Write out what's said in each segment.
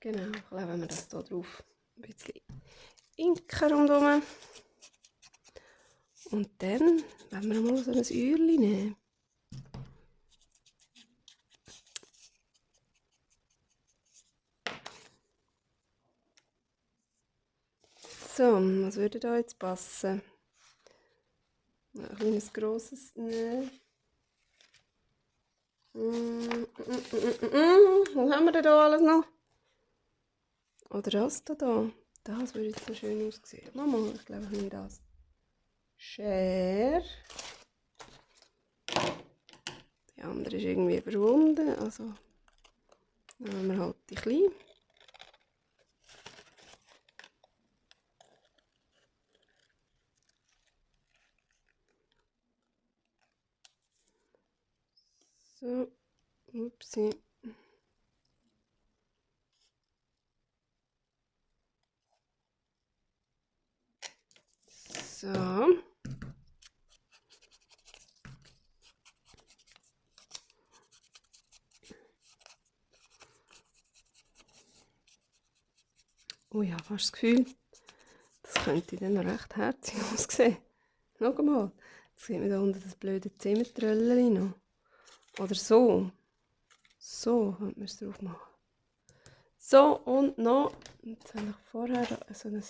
Genau, kleben wir das hier drauf. Ein bisschen Inken rundherum. Und dann werden wir mal so ein Öhrchen nehmen. So, was würde da jetzt passen? Ein kleines, grosses nehmen. Was haben wir denn da alles noch? Oder das da? Das würde jetzt so schön aussehen. Mama, ich glaube, ich nehme das. Schere. Die andere ist irgendwie verschwunden. Also nehmen wir halt die kleine. So, upsi. So. Oh ja, fast das Gefühl, das könnte dann noch recht herzig aussehen. Schau mal, jetzt sieht man da unten das blöde Zimmertröllchen noch. Oder so. So könnte man es drauf machen. So, und noch, jetzt habe ich vorher so ein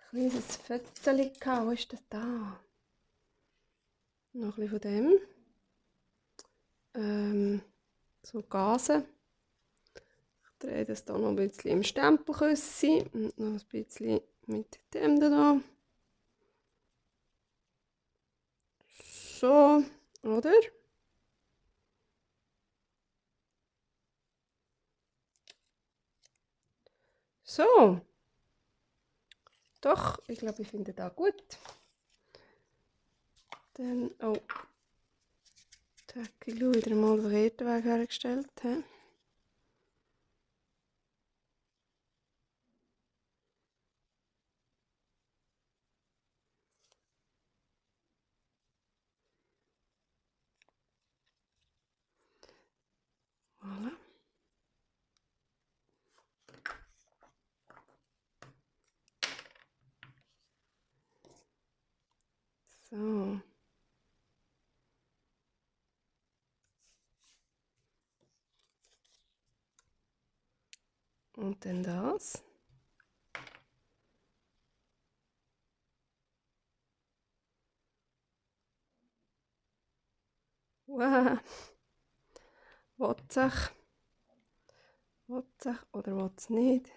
kleines Fötzchen gehabt. Wo ist das da? Noch ein bisschen von dem. So Gasen. Ich drehe das hier noch ein bisschen im Stempelküsschen und noch ein bisschen mit dem da. So, oder? So. Doch, ich glaube, ich finde das gut. Dann, oh, da habe ich wieder mal den Weg hergestellt. He? Voilà. So. Und dann das. Wow. Will sich oder will es nicht?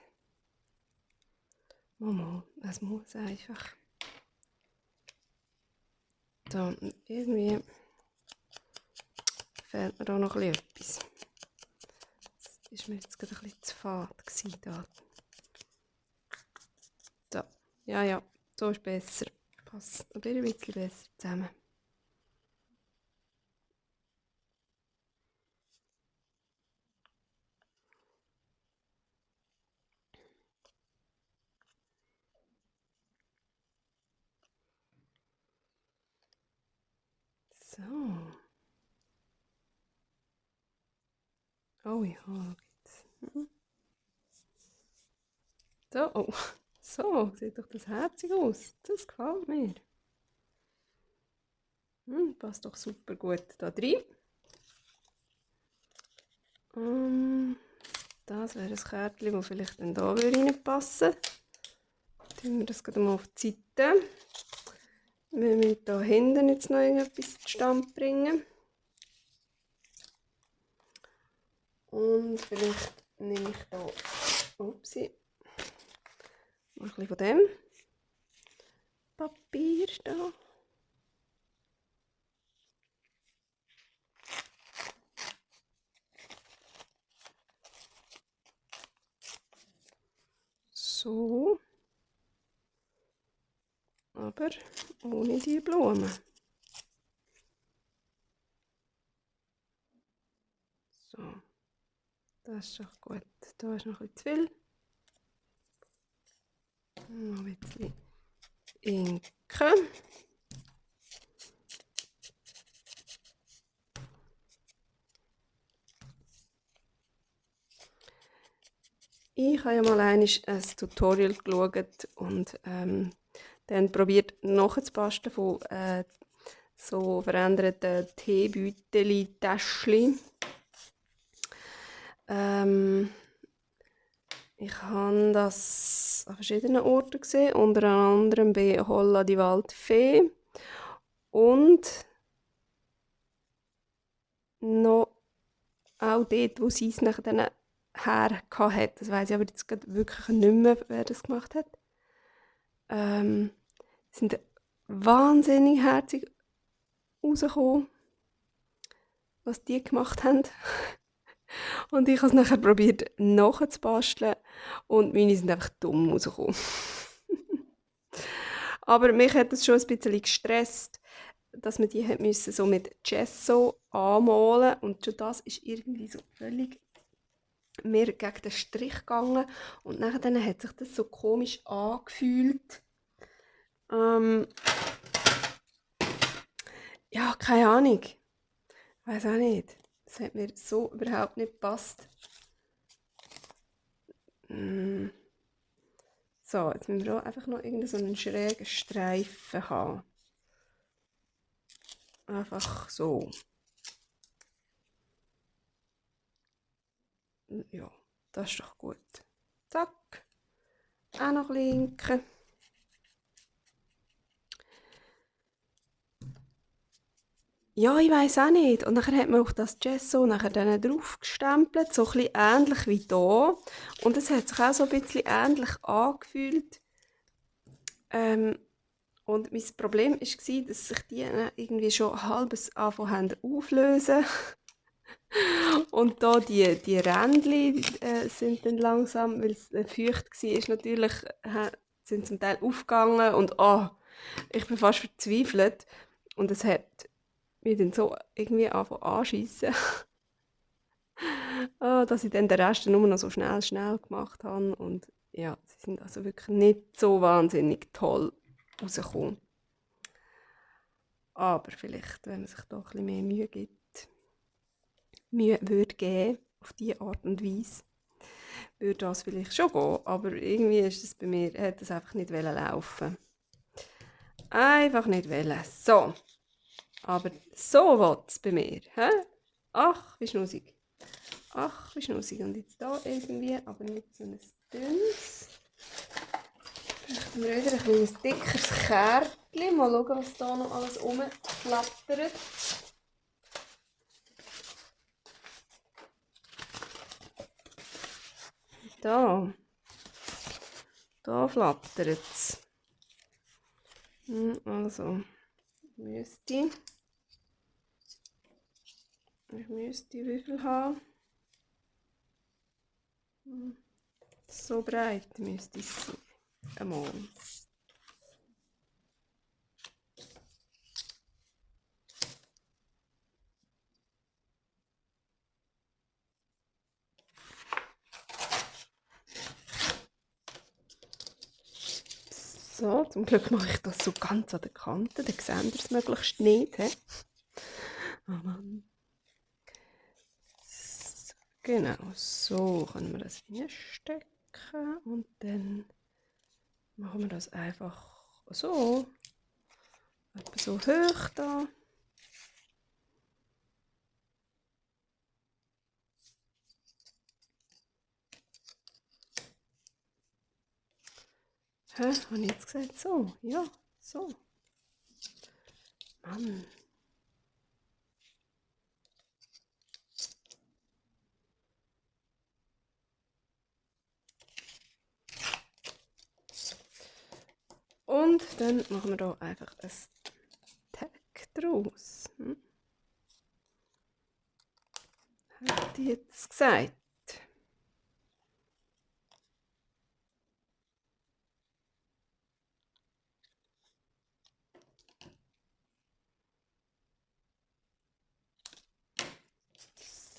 Mama, es muss einfach. Da, irgendwie fehlt mir da noch etwas. Das war mir jetzt gerade ein bisschen zu fad da. So, ja, so ist besser. Passt ein bisschen besser zusammen. So. Oh ja, da geht's. So, oh. So, sieht doch das herzig aus. Das gefällt mir. Passt doch super gut da drin. Das wäre ein Kärtchen, das vielleicht dann da reinpassen würde. Tun wir das gerade mal auf die Seite. Wir müssen hier hinten jetzt noch irgendetwas zustande bringen. Und vielleicht nehme ich hier, upsi, mal ein bisschen von dem Papier da. So. Aber ohne die Blumen. So. Das ist doch gut. Da ist noch ein bisschen zu viel. Noch ein bisschen Inken. Ich habe ja mal ein Tutorial geschaut und dann probiert nachzubasteln von so veränderten Teebeutel-Täschchen. Ich habe das an verschiedenen Orten gesehen, unter anderem bei Holla die Waldfee und noch auch dort, wo sie es nachher dann her hat. Das weiss ich aber jetzt gerade wirklich nicht mehr, wer das gemacht hat. Sind wahnsinnig herzig rausgekommen, was die gemacht haben. Und ich habe es nachher probiert nachzubasteln und meine sind einfach dumm rausgekommen. Aber mich hat es schon ein bisschen gestresst, dass man die hat müssen so mit Gesso anmalen und schon das ist irgendwie so völlig mir gegen den Strich gegangen und nachher hat sich das so komisch angefühlt. Ja, keine Ahnung. Ich weiß auch nicht. Das hat mir so überhaupt nicht gepasst. So, jetzt müssen wir auch einfach noch irgendeinen schrägen Streifen haben. Einfach so. Ja, das ist doch gut. Zack. Auch noch linken. Ja, ich weiß auch nicht. Und dann hat man auf das Gesso nachher dann drauf gestempelt, so ein bisschen ähnlich wie hier. Und es hat sich auch so ein bisschen ähnlich angefühlt. Und mein Problem war, dass sich die irgendwie schon halbes anfangen auflösen. Und da die Rändchen sind dann langsam, weil es feucht war, natürlich sind zum Teil aufgegangen und ich bin fast verzweifelt. Und es hat mich dann so irgendwie angefangen anschiessen, dass ich dann den Rest nur noch so schnell gemacht habe. Und ja, sie sind also wirklich nicht so wahnsinnig toll rausgekommen. Aber vielleicht, wenn man sich da ein bisschen mehr Mühe würde geben, auf diese Art und Weise, würde das vielleicht schon gehen. Aber irgendwie ist es bei mir, hat es einfach nicht laufen. Einfach nicht wollen. So. Aber so will es bei mir. He? Ach, wie schnussig. Ach, wie schnussig. Und jetzt da irgendwie, aber nicht so ein dünnes. Möchten wir wieder ein kleines dickeres Kärtchen. Mal schauen, was da noch alles rumflattert. Da flattert es. Also, ich müsste wie viel haben? So breit müsste es sein. Einmal. So, zum Glück mache ich das so ganz an der Kante, dann seht ihr es möglichst nicht. He? Oh Mann. So, genau, so können wir das reinstecken und dann machen wir das einfach so. Etwa so hoch da. Hä? Habe ich jetzt gesagt so? Ja, so. Mann. Und dann machen wir da einfach ein Tag draus. Hätte ich jetzt gesagt.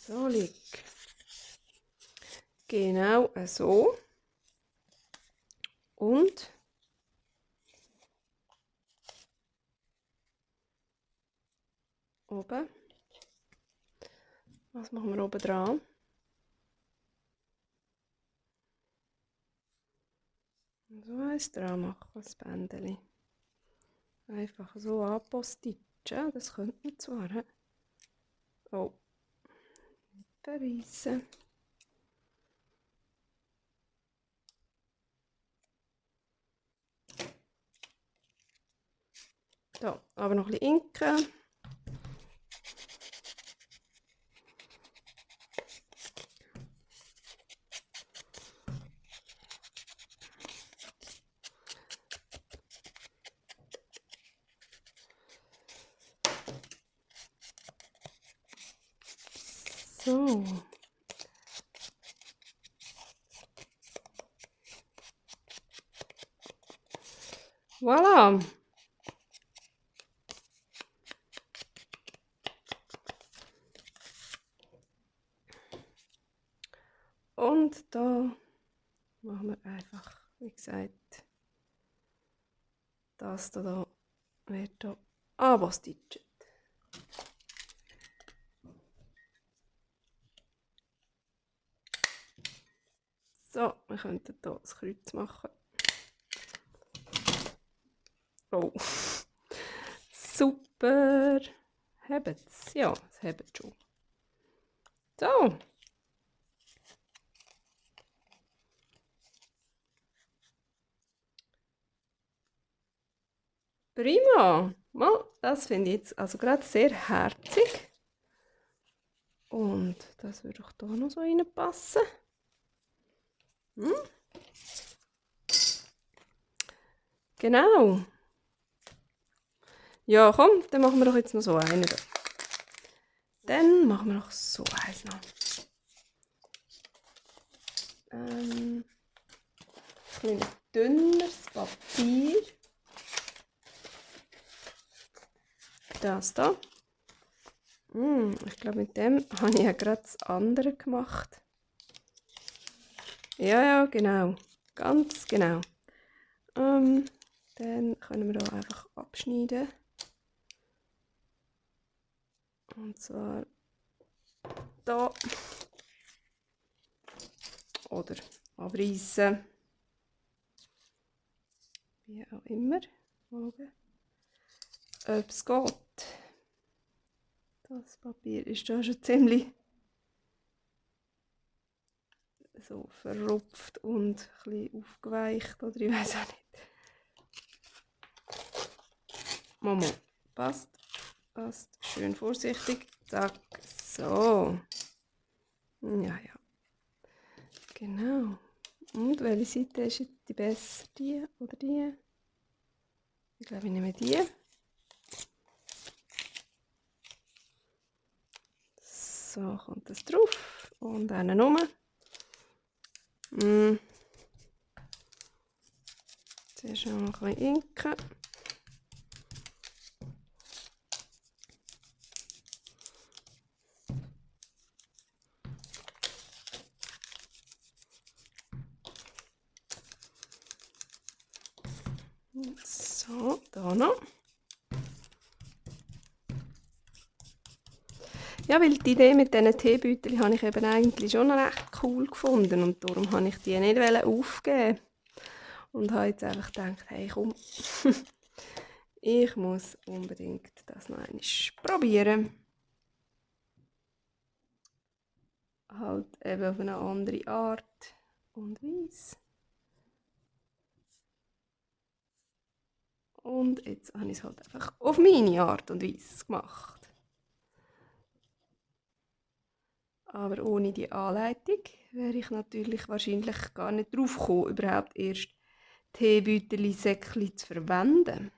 So liegt. Genau so. Und oben. Was machen wir oben dran? So eins dran machen, das Bändeli. Einfach so anpostitschen, das könnte man zwar. He? Oh, nicht verreissen. Da, aber noch ein bisschen Inken. So. Voilà. Und da machen wir einfach, wie gesagt, das da wird hier anbastitschen. So, wir könnten hier das Kreuz machen. Oh, super. Habt's? Ja, es habt schon. So. Prima. Mal, das finde ich jetzt also gerade sehr herzig. Und das würde auch hier noch so reinpassen. Hm? Genau. Ja, komm, dann machen wir doch jetzt noch so einen. Dann machen wir noch so eins noch. Ein dünneres Papier. Das da. Ich glaube, mit dem habe ich ja gerade das andere gemacht. Ja, ja, genau. Ganz genau. Dann können wir da einfach abschneiden. Und zwar da. Oder abreißen. Wie auch immer. Schauen, ob es geht. Das Papier ist da schon ziemlich so verrupft und ein bisschen aufgeweicht. Oder ich weiß auch nicht. Mama, passt. Passt. Schön vorsichtig. Zack. So. Ja, ja. Genau. Und welche Seite ist jetzt die bessere? Die oder die? Ich glaube, ich nehme die. So kommt das drauf. Und einen rum. Zuerst noch ein bisschen Inken. So, da noch. Ja, weil die Idee mit diesen Teebeuteln habe ich eben eigentlich schon recht cool gefunden und darum habe ich die nicht aufgeben. Und habe jetzt einfach gedacht, hey komm, ich muss unbedingt das noch einmal probieren. Halt eben auf eine andere Art und Weise. Und jetzt habe ich es halt einfach auf meine Art und Weise gemacht. Aber ohne die Anleitung wäre ich natürlich wahrscheinlich gar nicht drauf gekommen, überhaupt erst Teebeutelsäckchen zu verwenden.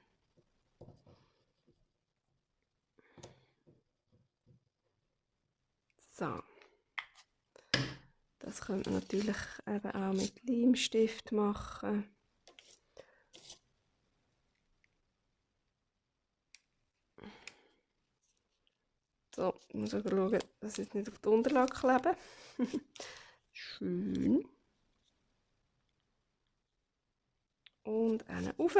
So. Das könnte man natürlich eben auch mit Leimstift machen. So, ich muss aber schauen, dass es nicht auf die Unterlage kleben. Schön. Und einen rauf.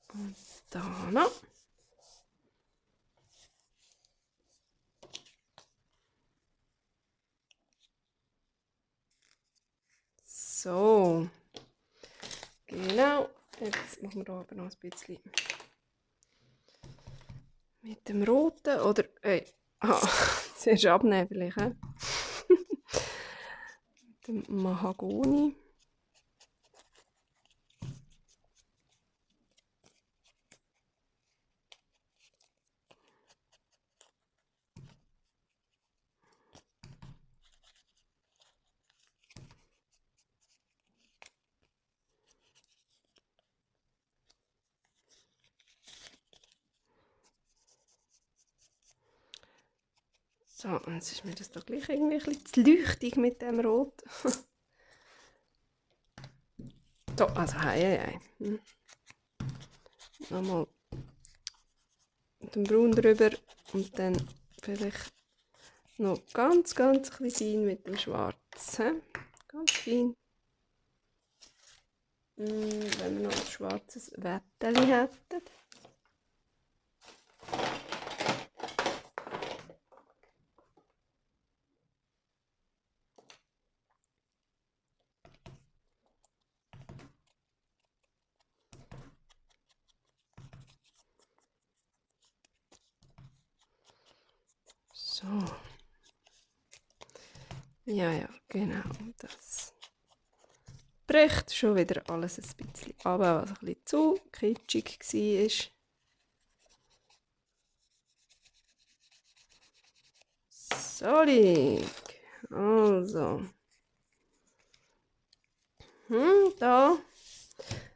Und da noch. Jetzt machen wir da aber noch ein bisschen mit dem Roten. Oder, zuerst abnehmen vielleicht, he? Mit dem Mahagoni. So, und jetzt ist mir das da gleich irgendwie ein bisschen zu leuchtig mit dem Rot. So, also hei. Nochmal mit dem Braun drüber und dann vielleicht noch ganz fein mit dem Schwarz. He? Ganz fein. Wenn wir noch ein schwarzes Wätteli hätten. So. Ja, genau. Das bricht schon wieder alles ein bisschen ab, was ein bisschen zu kitschig war. Solid. Also. Da.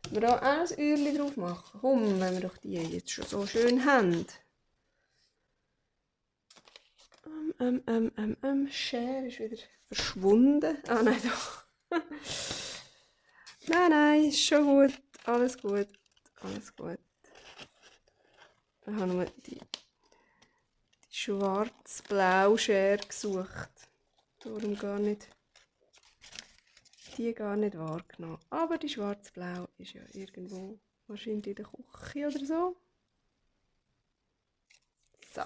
Wir da auch ein Öhrchen drauf machen. Komm, wenn wir doch die jetzt schon so schön haben. Schere ist wieder verschwunden. Ah, nein, doch. Nein, ist schon gut. Alles gut. Alles gut. Ich habe nur die schwarz-blau Schere gesucht. Darum die gar nicht wahrgenommen. Aber die schwarz-blau ist ja irgendwo wahrscheinlich in der Küche oder so. So.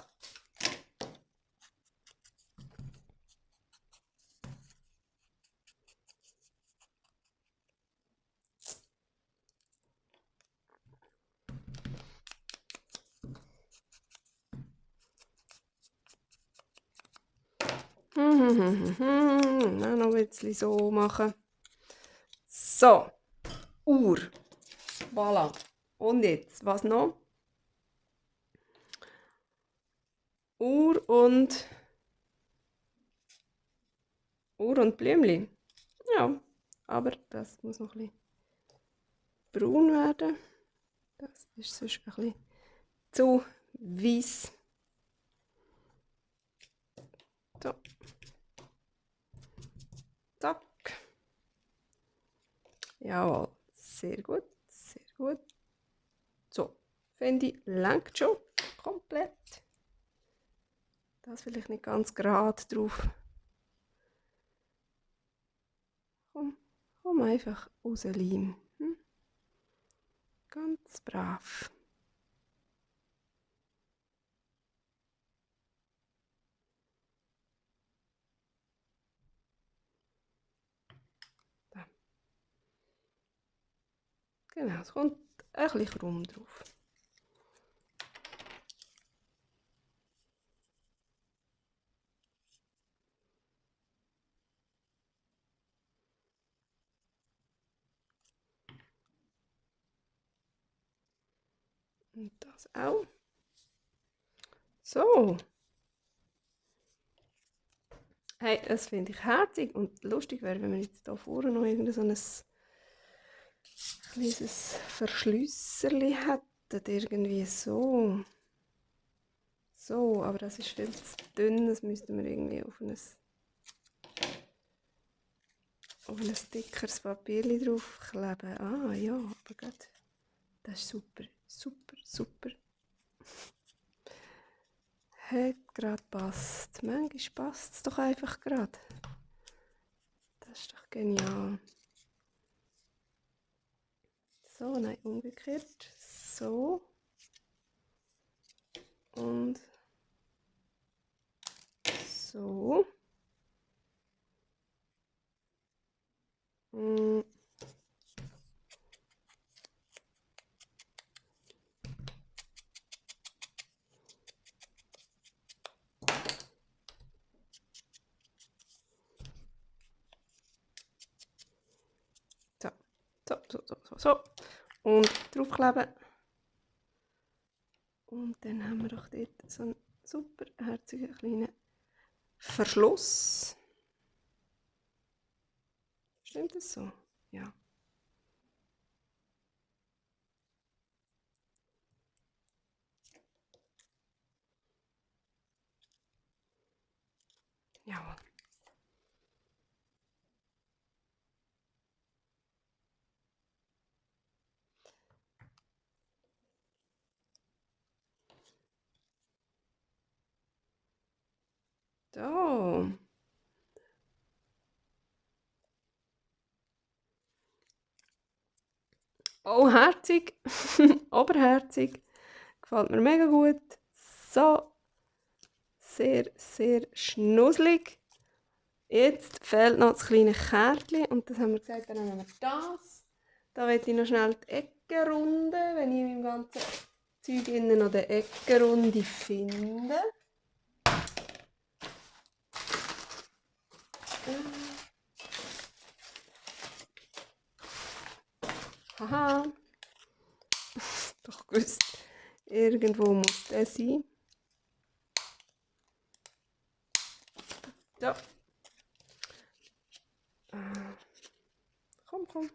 Noch ein bisschen so machen. So. Uhr. Voilà. Und jetzt, was noch? Uhr und Blümli. Ja, aber das muss noch ein bisschen braun werden. Das ist sonst ein bisschen zu weiss. So. Zack. Jawohl. Sehr gut. Sehr gut. So. Finde ich, lenkt schon komplett. Das vielleicht nicht ganz gerade drauf. Komm einfach raus, Leim. Ganz brav. Da. Genau, es kommt ein bisschen krumm drauf. Und das auch. So. Hey, das finde ich herzig und lustig wäre, wenn wir jetzt hier vorne noch irgendein so ein kleines Verschlüsserli hätten. Irgendwie so. So, aber das ist viel zu dünn. Das müssten wir irgendwie auf ein dickeres Papier draufkleben. Ah ja, aber gut. Das ist super. Super. Hat gerade passt. Manchmal passt es doch einfach gerade. Das ist doch genial. So, nein, umgekehrt. So. Und so. so. Und draufkleben. Und dann haben wir doch dort so einen super herzigen kleinen Verschluss. Stimmt das so? Ja. Jawohl. Da. Oh, herzig. Oberherzig. Gefällt mir mega gut. So. Sehr, sehr schnusselig. Jetzt fehlt noch das kleine Kärtchen. Und das haben wir gesagt, dann nehmen wir das. Da will ich noch schnell die Eckenrunde, wenn ich in meinem ganzen Zeug innen noch die Eckenrunde finde. Haha. Doch gewusst, irgendwo muss der sein. So. Komm.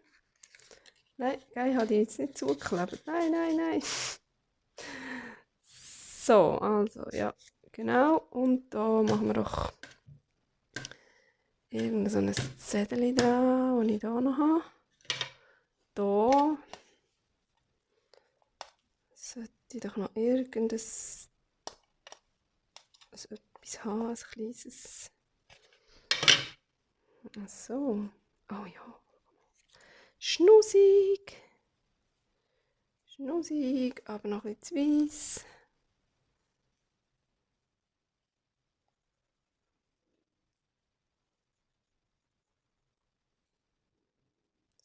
Nein, ich habe die jetzt nicht zugeklebt. Nein. So, also, ja, genau. Und da machen wir doch irgend so ein Zettel dran, das ich hier noch habe. Da sollte ich doch noch etwas haben, ein kleines. Ach so. Oh ja. Schnussig, aber noch ein bisschen weiss.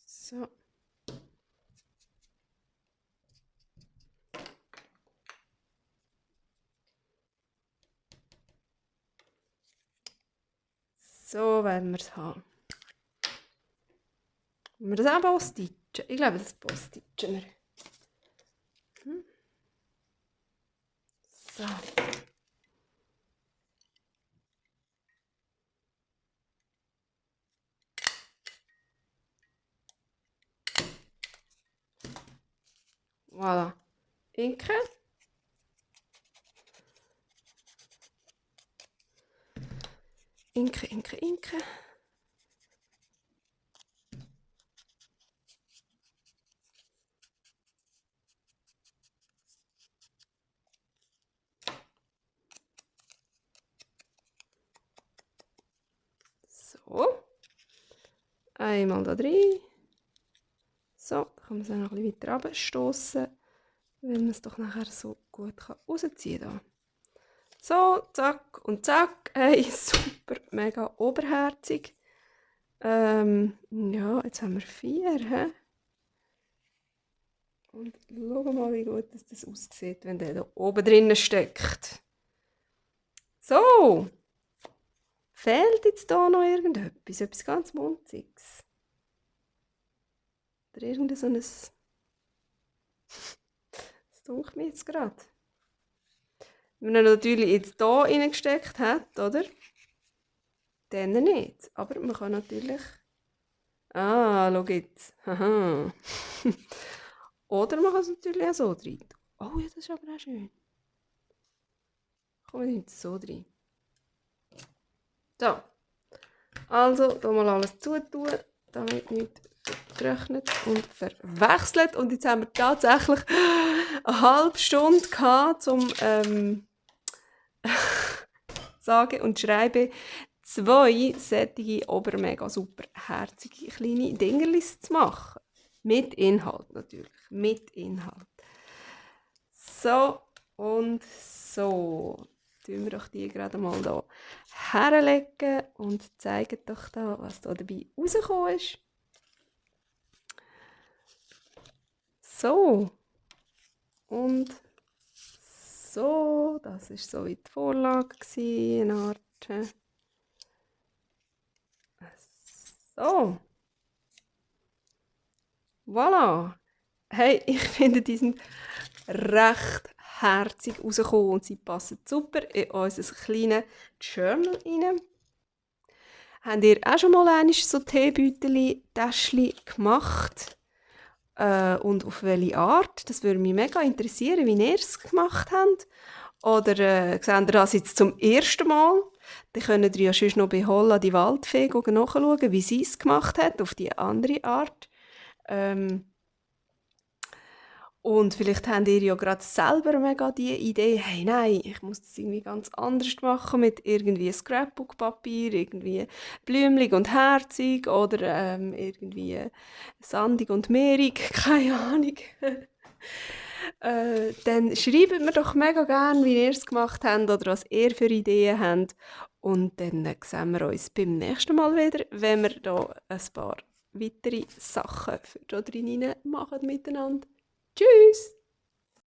So. So werden wir es haben. Wenn wir das auch postitchen? Ich glaube, das postitchen wir. So. Voilà. Inke. Inke. So. Einmal da drin. So, da kann man es noch ein bisschen weiter runterstossen, weil man es doch nachher so gut rausziehen kann. So, zack und zack. Hey, super, mega oberherzig. Ja, jetzt haben wir 4. He? Und schau mal, wie gut das aussieht, wenn der da oben drinnen steckt. So. Fehlt jetzt da noch irgendetwas? Etwas ganz Munziges? Oder irgendein so ein... Das dunkelt mir jetzt gerade. Wenn er natürlich jetzt hier reingesteckt hat, oder? Dann nicht. Aber man kann natürlich... Ah, schau jetzt. Haha. Oder man kann es natürlich auch so rein. Oh ja, das ist aber auch schön. Kommen wir jetzt so rein. So. Also, hier mal alles zutun, damit nichts getrocknet und verwechselt. Und jetzt haben wir tatsächlich eine halbe Stunde gehabt, um sagen und schreiben, 2 solche obermega super herzige kleine Dingerlis zu machen. Mit Inhalt natürlich. Mit Inhalt. So und so. Tun wir doch die gerade mal hier herlegen und zeigen doch da, was da dabei rausgekommen ist. So. Und so. Das war so wie die Vorlage, eine Art. So. Voilà. Hey, ich finde, die sind recht herzig rausgekommen und sie passen super in unser kleines Journal rein. Habt ihr auch schon mal einmal so Teebeutel, Täschchen gemacht? Und auf welche Art? Das würde mich mega interessieren, wie ihr es gemacht habt. Oder seht ihr das jetzt zum ersten Mal? Dann könnt ihr ja sonst noch bei Holla die Waldfee nachschauen, wie sie es gemacht hat, auf die andere Art. Ähm, und vielleicht habt ihr ja gerade selber mega die Idee, hey nein, ich muss das irgendwie ganz anders machen mit irgendwie Scrapbook-Papier, irgendwie blümelig und herzig oder irgendwie sandig und mehrig, keine Ahnung. Dann schreibt mir doch mega gerne, wie ihr es gemacht habt oder was ihr für Ideen habt. Und dann sehen wir uns beim nächsten Mal wieder, wenn wir da ein paar weitere Sachen für da drin machen miteinander. Tschüss!